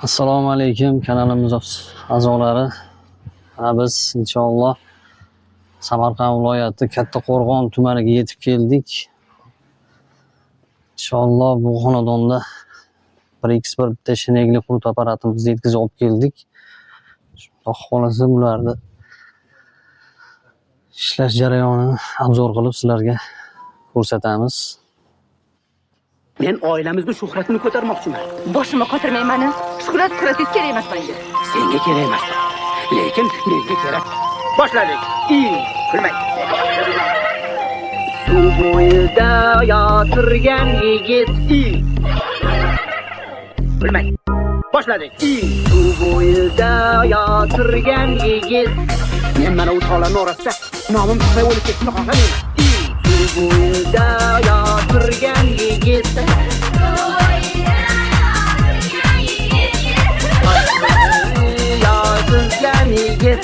Assalomu alaykum kanalimiz a'zolari. Mana biz inshaalloh Samarqand viloyati Kattaqo'rg'on tumaniga yetib keldik. Inshaalloh bu xonadonda 1x1 bitta shinegli qurt apparatimizni yetkazib olib keldik. Xudo xohlasa bularni ishlash jarayonini obzor qilib sizlarga ko'rsatamiz. Men oilamizni shuhratini ko'tarmoqchiman. Boshimni qotirmay mani. Shuhrat shuhratingiz kerak emas menga. Senga kerak emas. Lekin menga kerak. Boshladik. Kulmang. Suv bo'yida yotirgan yigit. Kulmang. Boshladik. Suv bo'yida yotirgan yigit. Men mana u tog'larning orasida nomim chiqmay o'lib ketishni xohlamayman. Suv bo'yida yotirgan yigit. Yotirgan yigit.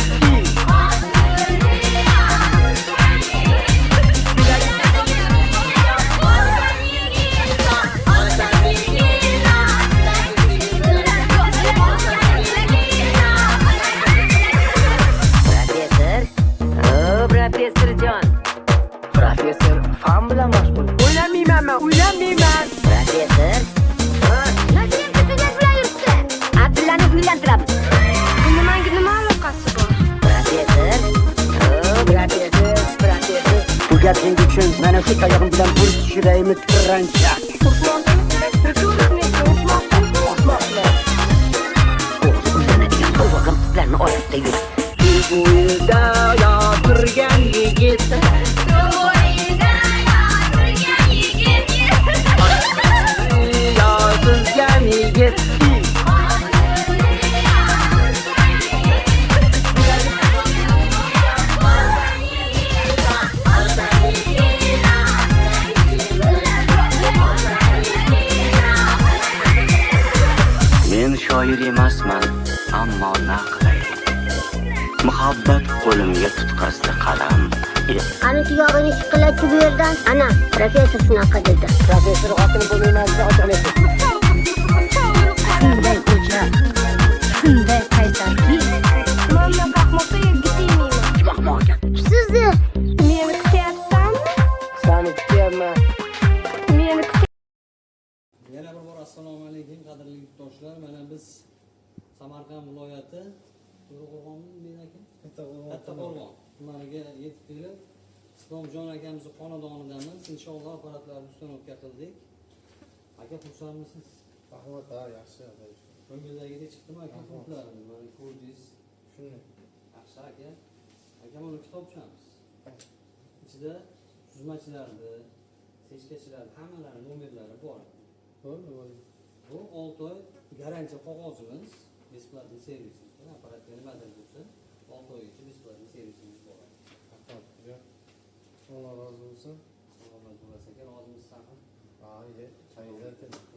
Professor. O, professorjon. Professor fan bilan mashg'ul. O'ylamayman men, o'ylamayman. Professor. Nasib bilan yuribdi. Abdullani uylantiramiz. Nimanga nima aloqasi bor? Professor. O, Professor, professor. Bu gaping uchun mana shu tayog'im bilan bir tushiraymi tirancha. Uylanadigan qurg'oqim qizlarni orasida yur. Suv bo'yida yotirgan yigit. Yotirgan yigit. Men shoir emasman, ammo naqlay. Muhabbat qo'limga tutqazdi qalam. Qani tugog'ini shiqillatib bu yerdan. Ana, professor shunaqa dedi. Professor xotin bo'lmayman desa ochiqlaysiz. Shunday ko'cha, shunday qaysarki. Mana ahmoqqa yerga tegmayman. Kim ahmoq ekan? Sizni meni kutyapsanmi? Seni kutyapman. Meni Yana bir bor assalomu alaykum qadrli yurtdoshlar. Mana biz Samarqand viloyati To'raqo'rg'onmi men aka? Kattaqo'rg'on tumaniga yetib kelib, Islomjon akamizni xonadonidamiz. Inshaalloh apparatlarni установка qildik. Aka, xursandmisiz? Rahmat, ha, yaxshi. Ko'ngildagidek chiqdimi aka qurtlarimiz? Mana ko'rdingiz. Shunday. Yaxshi aka. Aka, mana kitobchamiz. Ichida suzmachilarni, sechkachilarni hammalari nomerlari bor. Bo'ldi, bo'ldi. Bu 6 oy garantiya qog'ozimiz, бесплатный servis. Apparatga nimadir bo'lsa, 6 oygacha бесплатный servisimiz bor. Rahmat, aka. Alloh rozi bo'lsin. Salomat bo'lasiz aka, rozimisiz ham? Ha, ye, обязательно.